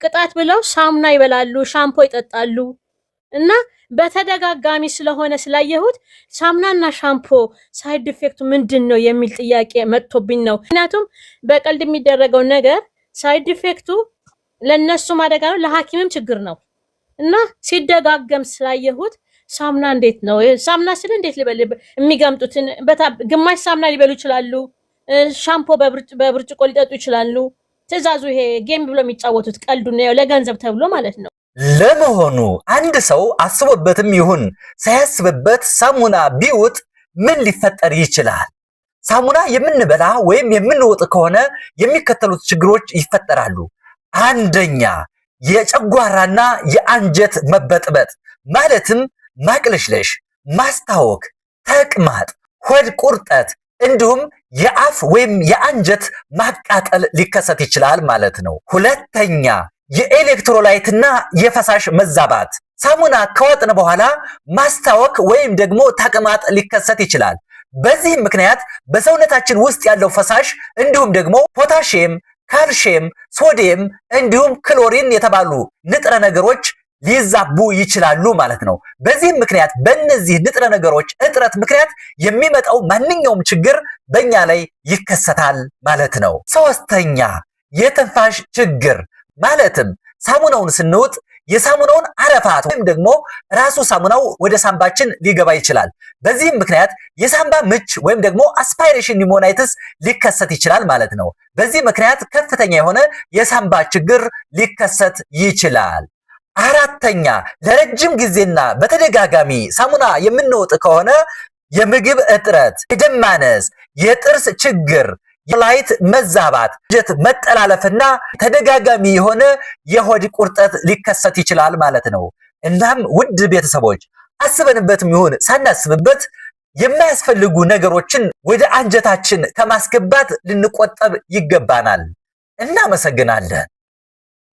ቅጣት ብለው ሳሙና ይበላሉ፣ ሻምፖ ይጠጣሉ። እና በተደጋጋሚ ስለሆነ ስላየሁት ሳሙናና ሻምፖ side effect ኡ ምንድን ነው የሚል ጥያቄ መጥቶብኝ ነው። ምክንያቱም በቀልድ የሚደረገው ነገር side effect ኡ ለእነሱም አደጋ ነው፣ ለሐኪምም ችግር ነው። እና ሲደጋገም ስላየሁት ሳሙና እንዴት ነው፣ ሳሙና ስል እንዴት ልበል፣ የሚገምጡትን ግማሽ ሳሙና ሊበሉ ይችላሉ። ሻምፖ በብርጭቆ ሊጠጡ ይችላሉ። ትዕዛዙ ይሄ game ብሎ የሚጫወቱት ቀልዱ ነው፣ ለገንዘብ ተብሎ ማለት ነው። ለመሆኑ አንድ ሰው አስቦበትም ይሁን ሳያስብበት ሳሙና ቢውጥ ምን ሊፈጠር ይችላል? ሳሙና የምንበላ ወይም የምንውጥ ከሆነ የሚከተሉት ችግሮች ይፈጠራሉ። አንደኛ፣ የጨጓራና የአንጀት መበጥበጥ፣ ማለትም ማቅለሽለሽ፣ ማስታወክ፣ ተቅማጥ፣ ሆድ ቁርጠት እንዲሁም የአፍ ወይም የአንጀት ማቃጠል ሊከሰት ይችላል ማለት ነው። ሁለተኛ፣ የ electrolyte ና የፈሳሽ መዛባት። ሳሙና ከዋጥን በኋላ ማስታወክ ወይም ደግሞ ተቅማጥ ሊከሰት ይችላል። በዚህም ምክንያት በሰውነታችን ውስጥ ያለው ፈሳሽ እንዲሁም ደግሞ ፖታሽየም፣ ካልሽየም፣ ሶዲየም እንዲሁም ክሎሪን የተባሉ ንጥረ ነገሮች ሊዛቡ ይችላሉ ማለት ነው። በዚህም ምክንያት በእነዚህ ንጥረ ነገሮች እጥረት ምክንያት የሚመጣው ማንኛውም ችግር በእኛ ላይ ይከሰታል ማለት ነው። ሶስተኛ፣ የትንፋሽ ችግር፣ ማለትም ሳሙናውን ስንውጥ የሳሙናውን አረፋት ወይም ደግሞ ራሱ ሳሙናው ወደ ሳምባችን ሊገባ ይችላል። በዚህም ምክንያት የሳምባ ምች ወይም ደግሞ aspiration pneumonitis ሊከሰት ይችላል ማለት ነው። በዚህ ምክንያት ከፍተኛ የሆነ የሳምባ ችግር ሊከሰት ይችላል። አራተኛ፣ ለረጅም ጊዜና በተደጋጋሚ ሳሙና የምንውጥ ከሆነ የምግብ እጥረት፣ የደም ማነስ፣ የጥርስ ችግር፣ የ electrolyte መዛባት፣ አንጀት መጠላለፍና ተደጋጋሚ የሆነ የሆድ ቁርጠት ሊከሰት ይችላል ማለት ነው። እናም ውድ ቤተሰቦች፣ አስበንበትም ይሁን ሳናስብበት የማያስፈልጉ ነገሮችን ወደ አንጀታችን ከማስገባት ልንቆጠብ ይገባናል። እናመሰግናለን።